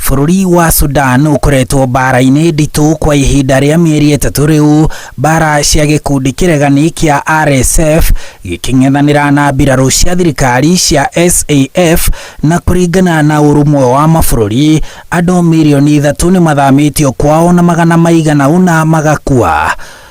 Bũrũri wa Sudan ũkoretwo mbaara-inĩ nditũ kwa ihinda rĩa mĩeri 3 rĩu, mbaara cia gĩkundi kĩregani kĩa RSF gĩkĩng'ethanĩra na mbirarũ cia thirikari cia SAF, na kũringana na ũrũmwe wa mabũrũri, andũ mirioni 3 nĩ mathamĩtio kwao na magana maigana ũna magakua.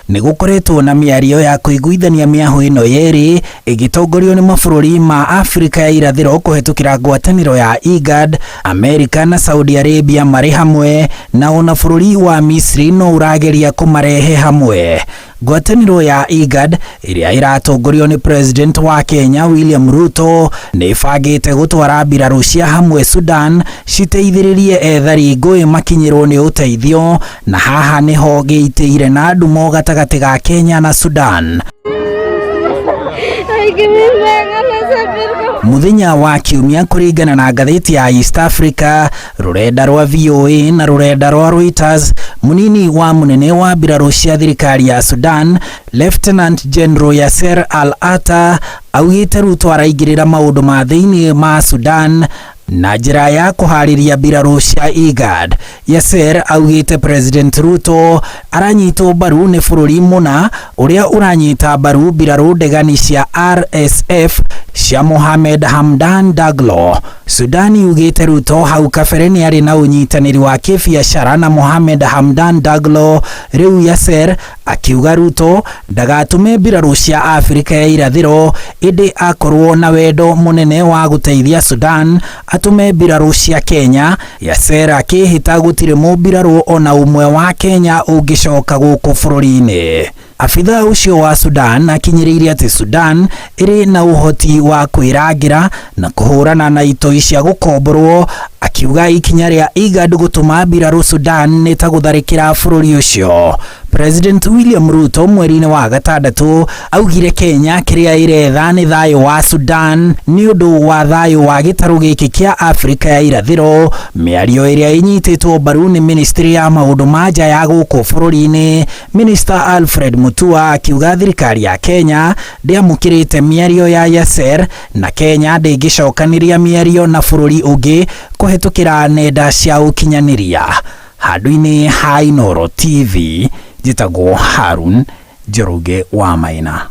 Nĩ gũkoretwo na mĩario ya kũiguithania mĩahũ ĩno yerĩ ĩgĩtongorio nĩ mabũrũri ma Afrika ya irathĩro kũhetũkĩra ngwatanĩro ya IGAD, Amerika na Saudi Arabia marĩ hamwe, na ona bũrũri wa Misri no ũrageria kũmarehe hamwe. Ngwatanĩro ya IGAD ĩrĩa ĩratongorio nĩ President wa Kenya William Ruto nĩ ĩbangĩte gũtwara mbirarũ cia hamwe Sudan citeithĩrĩrie ethari ngũĩ makinyĩrwo nĩ ũteithio, na haha nĩho gĩitĩire na ndumo gatagatĩ ga Kenya na Sudan. Mũthenya wa Kiumia, kũringana na ngathĩti ya East Africa, rũrenda rwa VOA na rũrenda rwa Reuters, mũnini wa mũnene wa mbirarũ cia thirikari ya Sudan, Lieutenant General Yasser Al-Atta, augĩte Ruto araingĩrĩra maũndũ ma thĩinĩ ma Sudan na njĩra ya kũharĩria mbirarũ cia IGAD. Yasser augĩte President Ruto aranyitwo mbaru nĩ bũrũri mũna ũrĩa ũranyita mbaru mbirarũ ndegani cia RSF cia Mohamed Hamdan Daglo. Sudan yugĩte Ruto hau kabere nĩ arĩ na ũnyitanĩri wa kĩbiacara na Mohamed Hamdan Daglo. Rĩu Yasser akiuga Ruto ndagatũme mbirarũ cia Afrika ya irathĩro, ĩndĩ akorwo na wendo mũnene wa gũteithia Sudan atũme mbirarũ cia Kenya. Yasser akĩhĩta gũtirĩ mũmbirarũ ona ũmwe wa Kenya ũngĩcoka gũkũ bũrũri-inĩ. Abitha ũcio wa Sudan akinyĩrĩirie atĩ Sudan ĩrĩ na ũhoti wa kwĩrangĩra na kũhũrana na itoi cia gũkomborwo, akiuga ikinya rĩa IGAD gũtũma mbirarũ Sudan nĩ ta gũtharĩkĩra bũrũri ũcio. President William Ruto mweri-inĩ wa gatandatũ augire Kenya kĩrĩa ĩretha nĩ thayũ wa Sudan nĩ ũndũ wa thayũ wa gĩtarũ gĩkĩ kĩa Afrika ya irathĩro, mĩario ĩrĩa ĩnyitĩtwo mbaru nĩ ministry ya maũndũ ma nja ya gũkũ bũrũri-inĩ. Minister Alfred Mutua akiuga thirikari ya Kenya ndĩamũkĩrĩte mĩario ya Yasser na Kenya ndĩngĩcokanĩria mĩario na bũrũri ũngĩ kũhetũkĩra nenda cia ũkinyanĩria. Handũ-inĩ ha Inooro TV, njĩtagwo Harun Njoroge wa Maina.